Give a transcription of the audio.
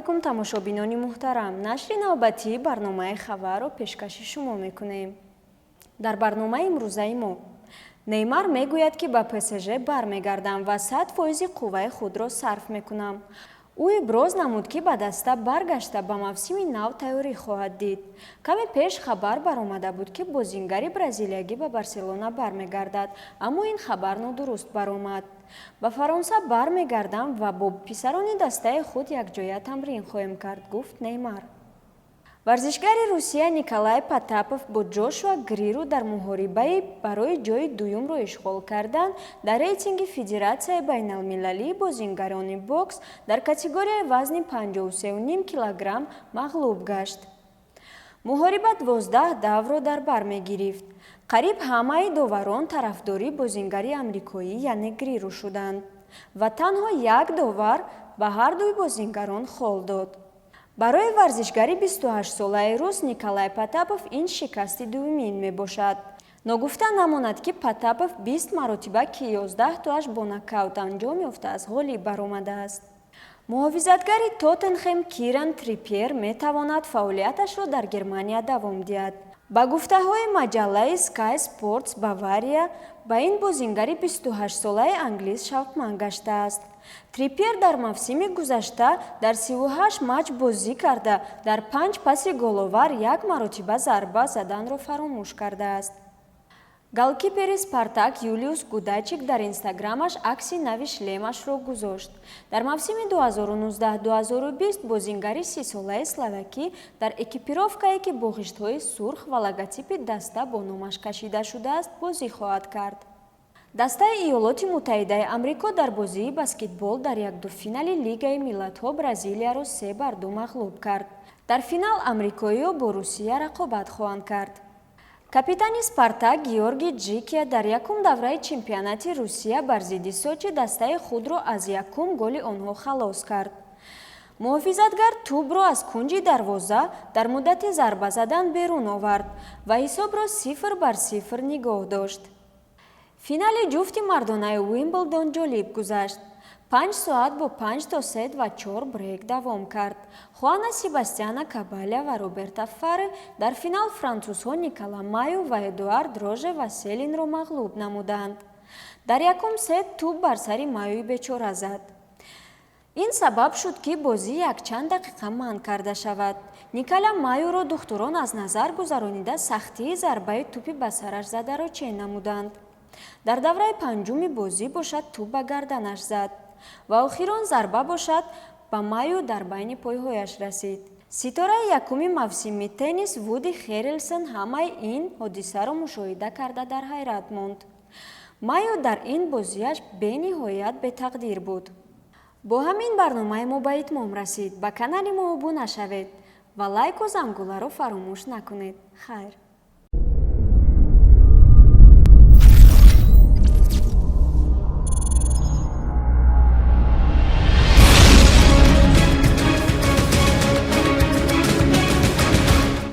Алайкум, тамошобинони муҳтарам. Нашри навбатии барномаи хабарро пешкаши шумо мекунем. Дар барномаи имрӯзаи мо: Неймар мегӯяд, ки ба ПСЖ бармегардам ва 100 фоизи қувваи худро сарф мекунам. Ӯ иброз намуд, ки ба даста баргашта, ба мавсими нав тайёрӣ хоҳад дид. Каме пеш хабар баромада буд, ки бозингари бразилиягӣ ба Барселона бармегардад, аммо ин хабар нодуруст баромад. Ба Фаронса бармегардам ва бо писарони дастаи худ якҷоя тамрин хоҳем кард, гуфт Неймар. Варзишгари Русия Николай Потапов бо Ҷошуа Гриру дар муҳорибаи барои ҷои дуюмро ишғол кардан дар рейтинги Федератсияи байналмилалии бозингарони бокс дар категорияи вазни 53,5 килограмм мағлуб гашт. Муҳориба 12 даврро дар бар мегирифт. Қариб ҳамаи доварон тарафдори бозингари амрикоӣ, яъне Гриру, шуданд ва танҳо як довар ба ҳардуи бозингарон хол дод. Барои варзишгари 28-солаи рус Николай Потапов ин шикасти дуюмин мебошад. Ногуфта намонад, ки Потапов 20 маротиба, ки 11 тоаш бо нокаут анҷом ёфтааст, ғолиб баромадааст. Муҳофизатгари Тоттенхем Киран Трипьер метавонад фаъолияташро дар Германия давом диҳад. Ба гуфтаҳои маҷаллаи Sky Sports, Бавария ба ин бозингари 28-солаи англис шавқманд гаштааст. Трипьер дар мавсими гузашта дар 38 матч бозӣ карда, дар панҷ паси головар як маротиба зарба заданро фаромӯш кардааст. Голкипери Спартак Юлиус Гудачик дар Инстаграмаш акси нави шлемашро гузошт. Дар мавсими 2019-2020 бозингари 30-солаи словакӣ дар экипировкае, ки бо ғиштҳои сурх ва логотипи даста бо номаш кашида шудааст, бозӣ хоҳад кард. Дастаи Иёлоти Муттаҳидаи Амрико дар бозии баскетбол дар якдуфинали Лигаи миллатҳо Бразилияро 3 бар 2 мағлуб кард. Дар финал амрикоиҳо бо Русия рақобат хоҳанд кард. Капитани Спартак Георгий Ҷикия дар якум давраи чемпионати Русия бар зидди Сочи дастаи худро аз якум голи онҳо халос кард. Муҳофизатгар тӯбро аз кунҷи дарвоза дар муддати зарба задан берун овард ва ҳисобро 0 бар 0 нигоҳ дошт. Финали ҷуфти мардонаи Уимблдон ҷолиб гузашт. 5 соат бо панҷ то сет ва чор брейк давом кард. Хуана Себастьяна Кабаля ва Роберта Фарре дар финал французҳо Никола Маю ва Эдуард Роже Васселинро мағлуб намуданд. Дар якум сет тӯб бар сари Маюи бечора зад. Ин сабаб шуд, ки бозӣ якчанд дақиқа манъ карда шавад. Никола Маюро духтурон аз назар гузаронида, сахтии зарбаи тӯпи ба сараш задаро чен намуданд. Дар давраи панҷуми бозӣ бошад, тӯб ба гарданаш зад ва охирон зарба бошад, ба Маю дар байни пойҳояш расид. Ситораи якуми мавсими теннис Вуди Херелсон ҳамаи ин ҳодисаро мушоҳида карда, дар ҳайрат монд. Маю дар ин бозиаш бениҳоят бетақдир буд. Бо ҳамин барномаи мо ба итмом расид. Ба канали мо обуна шавед ва лайку зангуларо фаромӯш накунед. Хайр.